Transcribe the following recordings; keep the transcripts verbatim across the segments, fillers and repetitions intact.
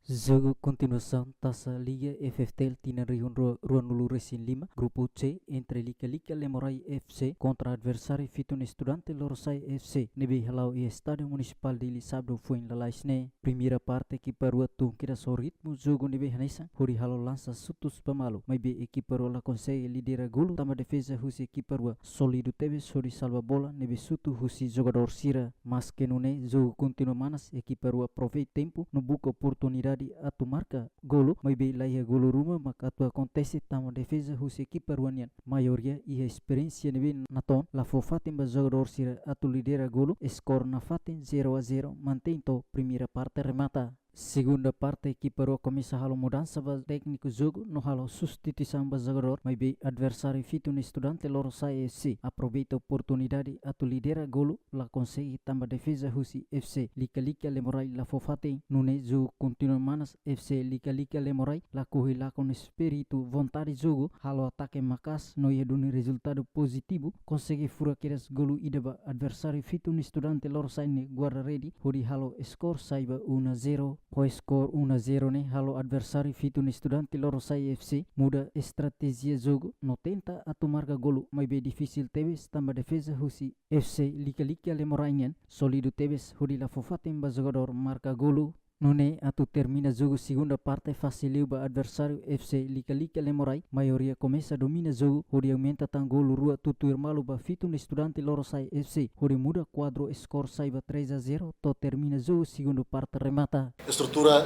Jogu kontinuasaun Taça Liga F F T L tinan rihun rua, ruanulu-resin-lima, Grupu C, entre Likalika Lemorai F C kontra adversáriu Futun Estudante Lorosa'e F C, ne'ebé hala'o iha Estádiu Munisipál Dili, sábadu foin lalais ne'e. Primeira parte, ekipa rua tun kedas ho ritmu jogu ne'ebé hanesan, hodi halo lansa xutus ba malu, maibé ekipa rua la konsege lidera golu, tanba defeza husi ekipa rua sólidu tebes hodi salva bola ne'ebé xutu husi jogadór sira. Maske nune'e, jogu kontinua manas, ekipa rua aproveita tempu no buka oportunidade atu marka golu, maibé laiha golu ruma mak atu akontese, tanba defeza husi ekipa rua nian maioria iha esperiénsia ne'ebé natoon, la fó fatin ba jogadór sira atu lidera golu. Skor nafatin, zero a zero, mantein to'o primeira parte remata. Segunda parte, ekipa rua komesa halo mudansa ba tékniku jogu no halo substituisaun ba jogadór, maibé adversáriu Futun Estudante Lorosa'e F C aproveita oportunidade atu lidera golu, la konsege tanba defeza husi F C Likalika Lemorai la fó fatin. Nune'e, jogu kontinua manas, F C Likalika Lemorai lakohi lakon espíritu vontade jogu, halo atake maka'as no iha duni rezultadu pozitivu, konsege fura kedas golu ida ba adversáriu Futun Estudante Lorosa'e nia guarda-rede, hodi halo skor sai ba um a zero. Ho skor um a zero ne'e, halo adversáriu Futun Estudante Lorosa'e F C muda estratéjia jogu no tenta atu marka golu, maibé difisil tebes tanba defeza husi F C Likalika Lemorai nian sólidu tebes hodi la fó fatin ba jogadór marka golu. Nune'e, atu termina jogu segunda parte fasil liu ba adversáriu F C Likalika Lemorai, maioria komesa domina jogu hodi aumenta tan golu rua tutuir malu ba Futun Estudante Lorosa'e F C, hodi muda kuadru, skor sai ba três a zero to'o termina jogu segunda parte remata. Estrutura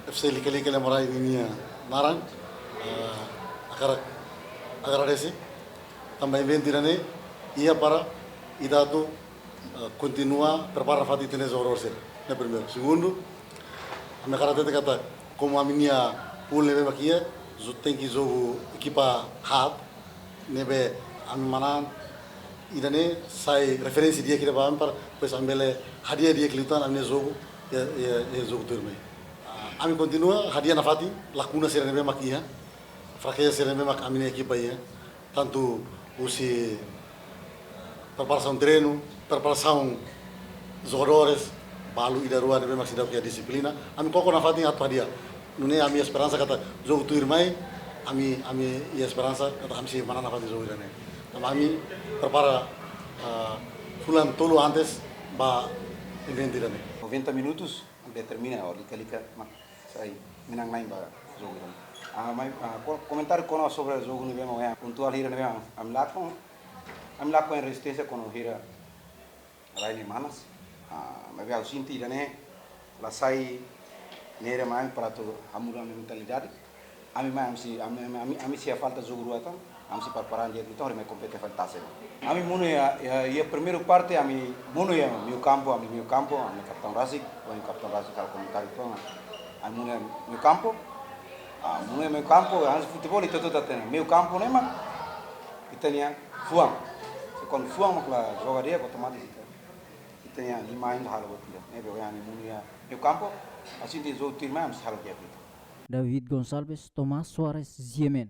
F C Likalika Lemorai ninia naran, eh, hakarak agradese tanba eventu ida-ne'e iha para ita atu, eh, kontinua prepara fatin ita-nia jogadór sira. Ne'e primeiru. Segundu, ami hakarak hatete katak, komu ami-nia pool ne'ebé mak iha, jo-, tenke jogu ekipa haat, ne'ebé ami manán ida-ne'e sai referénsia di'ak ida ba ami para depois ami bele hadi'a di'ak liután ami-nia jogu iha, iha, iha jogu tuirmai. Ah, ami kontinua hadi'a nafatin lakuna sira ne'ebé mak iha, frakeza sira ne'ebé mak ami-nia ekipa iha, tantu husi preparasaun treinu, preparasaun jogadores, balu ida rua ne'ebé mak seidauk iha dixiplina. Ami koko nafatin atu hadi'a. Nune'e ami iha esperansa katak jogu tuirmai, ami, ami iha esperansa katak ami sei manán nafatin jogu ida-ne'e. Tanba ami prepara, ah, fulan tolu antes ba eventu ida-ne'e. Noventa minutos, determina, ó, Likalika mak sai menang-na'in ba jogu ida-ne'e. Ah, mai, ah, ko-, komentáriu kona-ba sobre jogu ne'ebé mak, eh, pontuál hira ne'ebé mak ami lakon, ami lakon iha rezisténsia kuandu hira rai ne'e manas. Ah, maibé ha'u sente ida-ne'e la sai ne'e mai para atu hamuda ami-nia mentalidade. Ami mai, ami sei, ami, ami, ami, ami sei falta jogu rua tan, ami sei prepara di'ak liután hodi mai kompete fali taça ne'e. Ami monu iha, iha, iha primeiru parte ami monu iha meiu kampu, ami meiu kampu, ami kapitaun rasik, ami kapitaun rasik halo komentáriu uitoan. Ami monu iha meiu kampu, ah, monu iha meiu kampu, hanesan futeból ita hotu hatene. Meiu kampu ne'e mak ita-nia fuan. Se kuandu fuan mak la joga di'ak, otomatis ita, ita-nia liman la halo buat ida. Ne'ebé ohin ami monu iha meiu kampu, ha'u sente jogu tuirmai ami sei halo di'ak liután. David Gonçalves, Tomás Soares, G M N.